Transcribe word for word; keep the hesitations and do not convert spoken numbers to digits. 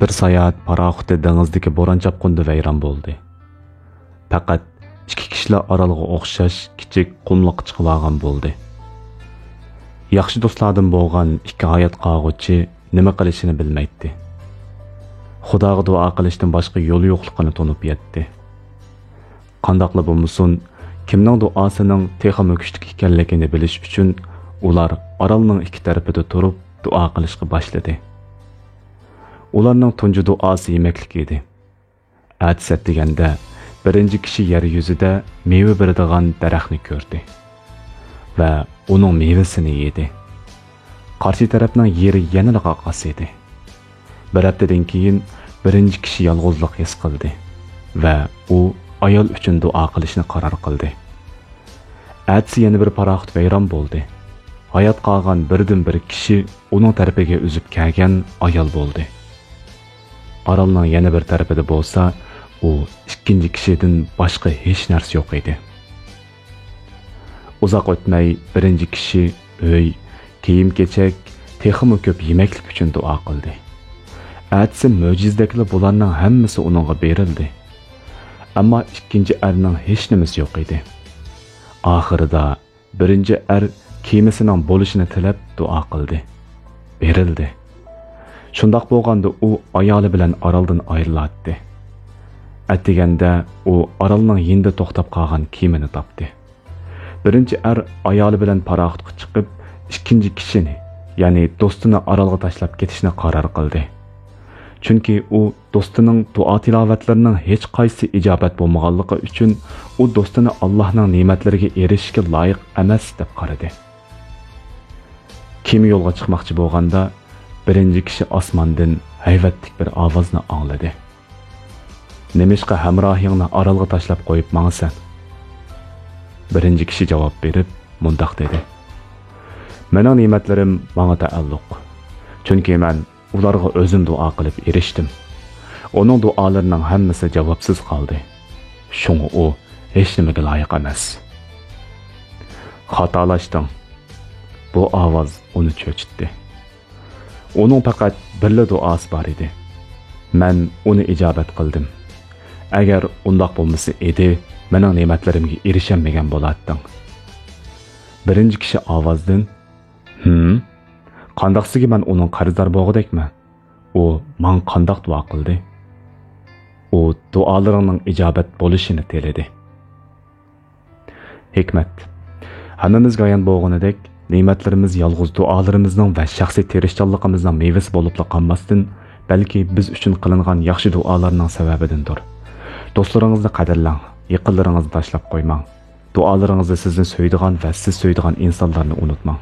بىر ساياھەت پاراخوتى دېڭىزدىكى بوران-چاپقۇندا ۋەيران بولدى. پەقەت ئىككى كىشىلا ئارالغا ئوخشاش كىچىك قۇملۇققا چىقىۋالغان بولدى. ياخشى دوستلاردىن بولغان ئىككى ھايات قاغۇچى نېمە قىلىشىنى بىلمەيتتى. خۇداغا دۇئا قىلىشتىن باشقا يول يوقلۇقىنى تونۇپ يەتتى. قانداقلا بولمىسۇن، كىمنىڭ دۇئاسىنىڭ تېخىمۇ كۈچلۈك ئىكەنلىكىنى بىلىش ئۈچۈن ئۇلار ئارالنىڭ ئىككى تەرىپىدە تۇرۇپ دۇئا قىلىشقا باشلىدى. ئۇلارنىڭ تۇنجى دۇئاسى يېمەكلىك ئىدى. ئەتىسى ئەتىگەندە بىرىنچى كىشى يەر يۈزىدە مېۋە بېرىدىغان دەرەخنى كۆردى ۋە ئۇنىڭ مېۋىسىنى يېدى. قارشى تەرەپنىڭ يېرى يەنىلا قاقاس ئىدى. بىر ھەپتىدىن كېيىن بىرىنچى كىشى يالغۇزلۇق ھېس قىلدى ۋە ئۇ ئايال ئۈچۈن دۇئا قىلىشنى قارار قىلدى. ئەتىسى يەنە بىر پاراخوت ۋەيران بولدى. ھايات قالغان بىردىنبىر كىشى ئۇنىڭ تەرىپىگە ئۈزۈپ كەلگەن ئايال بولدى. ئارالنىڭ يەنە بىر تەرىپىدە بولسا، ئۇ ئىككىنچى كىشىدىن باشقا ھېچ نەرسە يوق ئىدى. ئۇزاق ئۆتمەي بىرىنچى كىشى ئۆي، كىيىم-كېچەك، تېخىمۇ كۆپ يېمەكلىك ئۈچۈن دۇئا قىلدى. ئەتىسى مۆجىزىدەكلا بۇلارنىڭ ھەممىسى ئۇنىڭغا بېرىلدى. ئەمما ئىككىنچى ئەرنىڭ ھېچنېمىسى يوق ئىدى. ئاخىرىدا بىرىنچى ئەر كېمىسىنىڭ بولۇشىنى تىلەپ دۇئا قىلدى. بېرىلدى. شۇنداق بولغاندا ئۇ ئايالى بىلەن ئارالدىن ئايرىلاتتى. ئەتىگەندە ئۇ ئارالنىڭ يېنىدا توختاپ قالغان كېمىنى تاپتى. بىرىنچى ئەر ئايالى بىلەن پاراخوتقا چىقىپ، ئىككىنچى كىشىنى، يەنى دوستىنى ئارالغا تاشلاپ كېتىشنى قارار قىلدى. چۈنكى ئۇ دوستىنىڭ دۇئا تىلاۋەتلىرىنىڭ ھېچقايسىسى ئىجابەت بولمىغانلىقى ئۈچۈن ئۇ دوستىنى ئاللاھنىڭ نېمەتلىرىگە ئېرىشىشكە لايىق ئەمەس دەپ قارىدى. كېمە يولغا چىقماقچى بولغاندا، بىرىنچى كىشى ئاسماندىن ھەيۋەتلىك بىر ئاۋازنى ئاڭلىدى. «نېمىشقا ھەمراھىڭنى ئارالغا تاشلاپ قويۇپ ماڭىسەن؟» بىرىنچى كىشى جاۋاب بېرىپ مۇنداق دېدى: «مېنىڭ نېمەتلىرىم ماڭا تەئەللۇق. چۈنكى مەن ئۇلارغا ئۆزۈم دۇئا قىلىپ ئېرىشتىم. ئۇنىڭ دۇئالىرىنىڭ ھەممىسى جاۋابسىز قالدى. شۇڭا ئۇ ھېچنېمىگە لايىق ئەمەس.» «خاتالاشتىڭ.» بۇ ئاۋاز ئۇنى چۆچۈتتى. «ئۇنىڭ پەقەت بىرلا دۇئاسى بار ئىدى. مەن ئۇنى ئىجابەت قىلدىم. ئەگەر ئۇنداق بولمىسا ئىدى، مېنىڭ نېمەتلىرىمگە ئېرىشەلمىگەن بولاتتىڭ.» بىرىنچى كىشى ئاۋازدىن: «ھىم؟ قانداقسىگە مەن ئۇنىڭ قەرزدار بولغۇدەكمەن؟ ئۇ ماڭا قانداق دۇئا قىلدى؟» «ئۇ دۇئالىرىڭنىڭ ئىجابەت بولۇشىنى تىلىدى.» ھېكمەت. ھەممىمىزگە ئايان بولغىنىدەك، نېمەتلىرىمىز يالغۇز دۇئالىرىمىزنىڭ ۋە شەخسىي تىرىشچانلىقىمىزنىڭ مېۋىسى بولۇپلا قالماستىن، بەلكى بىز ئۈچۈن قىلىنغان ياخشى دۇئالارنىڭ سەۋەبىدىندۇر. دوستلىرىڭىزنى قەدىرلەڭ، يېقىنلىرىڭىزنى تاشلاپ قويماڭ. دۇئالىرىڭىزدا سىزنى سۆيىدىغان ۋە سىز سۆيىدىغان ئىنسانلارنى ئۇنتۇماڭ.